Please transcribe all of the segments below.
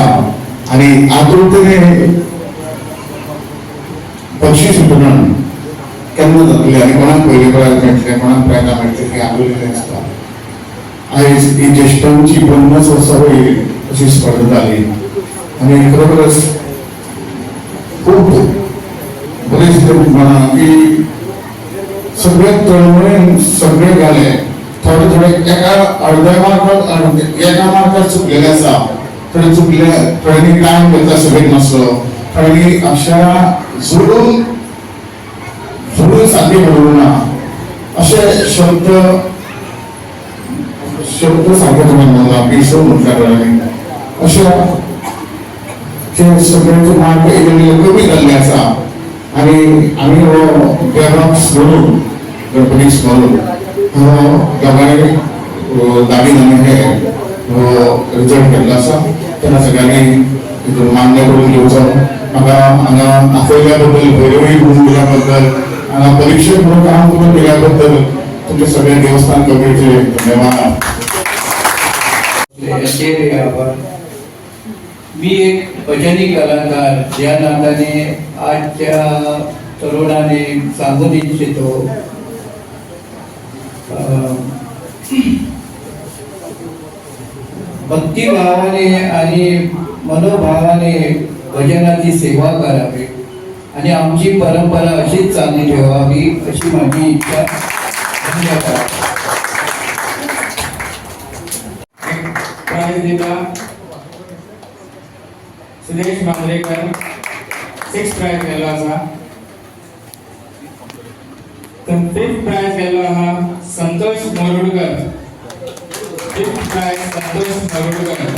आसा आनी आतुरतेने बक्षीस वितरण केन्ना जातलें आनी कोणाक पयले प्रायज मेळटलें, कोणाक प्रायजां मेळटलें हें आतुरतेने आसता. आयज ही ज्येश्ठांची 50 वर्सां वयर अशी स्पर्धा जाली आनी खरोखरच खूब बरें दिसता म्हणा की सगळे तळमळीन सगळे घाले. थोडे थोडे एका अर्द्या मार्कात, एका मार्कात चुकलेले आसा, थोडे चुकले, थोड्यांनी टायम घेतला सगळे नासलो, थोड्यांनी अक्षरां जोडून जोडून सारकी बरोवंक ना, अशे शब्द शब्द सारके तुमी म्हणला पिसो म्हटल्या थोड्यांनी, अशे ते सगळ्यांचे मार्क इल्ले कमी जाल्ले आसा. आनी आमी हो देवाक स्मरून, गणपतीक स्मरून हो दोगांनी दाबीन आमी हे रिजल्ट केल्लो आसा. तेन्ना सगळ्यांनी हितून मान्य करून घेवचो. म्हाका हांगा आपयल्या बद्दल, भैरवी म्हणून दिल्या बद्दल, हांगा परीक्षक म्हणून काम करून दिल्या बद्दल तुमचे सगळे देवस्थान कमिटीचे धन्यवाद. यांचे आभार. मी एक भजनी कलाकार या नात्याने आजच्या तरुणाने सांगू इच्छितो, भक्तिभावाने आणि मनोभावाने भजनाची सेवा करावी आणि आमची परंपरा अशीच चालू ठेवावी अशी माझी इच्छा. धन्यवाद. प्राइज दिला सुदेश मांद्रेकर, सिक्स प्राइज गेल्लो आसा. तर फिफ्थ प्राइज गेल्लो आहा Santosh मोरुडकर, fifth prize Santosh Morudkar.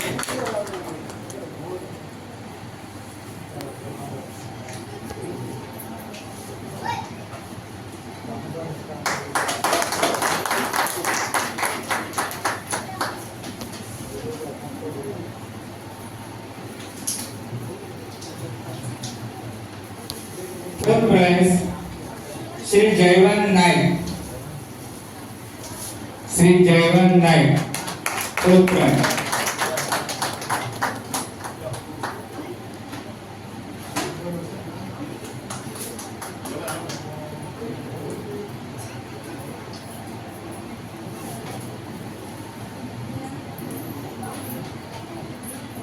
Fourth prize Shri Jaywant Naik, Shri Jaywant Naik, fourth prize.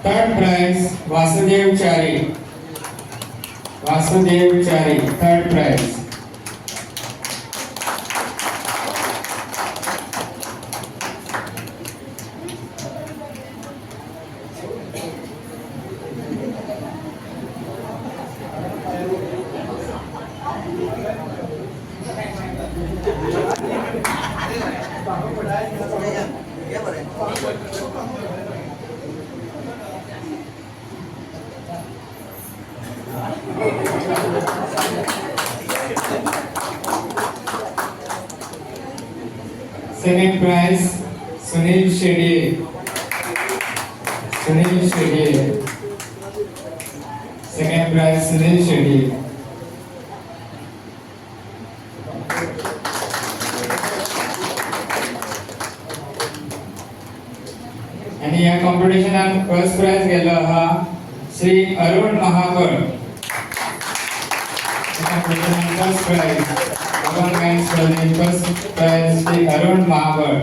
Third prize Vasudev Chari, Vasudev Chari, third prize. Second prize Sunil Shedye, Sunil Shedye, second prize Sunil Shedye. आणि ह्या कॉम्पिटिशनान first prize गेल्लो आहा श्री अरुण महाबळ. कॉम्पिटिशनान first prize, अभंग गायन स्पर्धेत first prize Shri Arun महाबळ.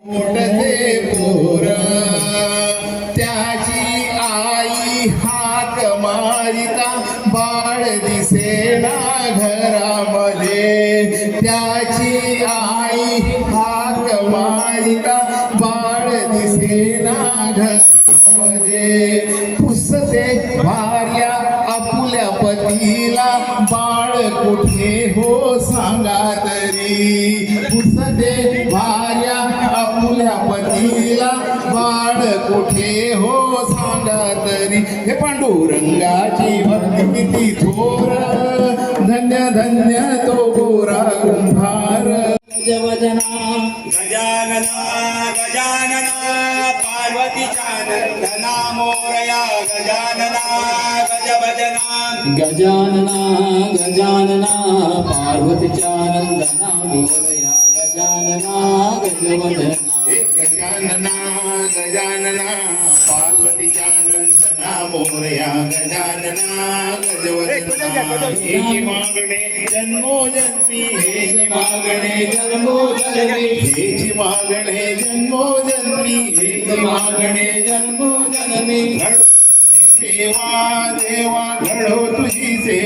मोठे पोर, त्याची आई हाक मारिता, बाळ दिसेना घरामध्ये. त्याची आई हाक मारिता, बाळ दिसेना घरामध्ये. पुसते भार्या आपुल्या पतीला, बाळ कुठे हो सांगा तरी. पुसते भार्या आपुल्या पतीला, बाळ कुठे हो सांगा तरी. हे पांडुरंगाची भक्ती किती थोर, धन्य धन्य. भार. गजवदना. गजानना गजानना, पार्वतीच्या नंदना मोरया, गजानना गजवदना. गजानना गजानना, पार्वतीच्या नंदना मोरया, गजानना गजवदना. गजानना गजानना, पार्वतीच्या नंदना मोरया, गजानना गजवदना. हेची मागणे जन्मोजन्मी, हेची मागणे जन्मोजन्मी, हेची मागणे जन्मोजन्मी, हेची मागणे जन्मोजन्मी. घडो सेवा देवा, घडो तुझी सेवा.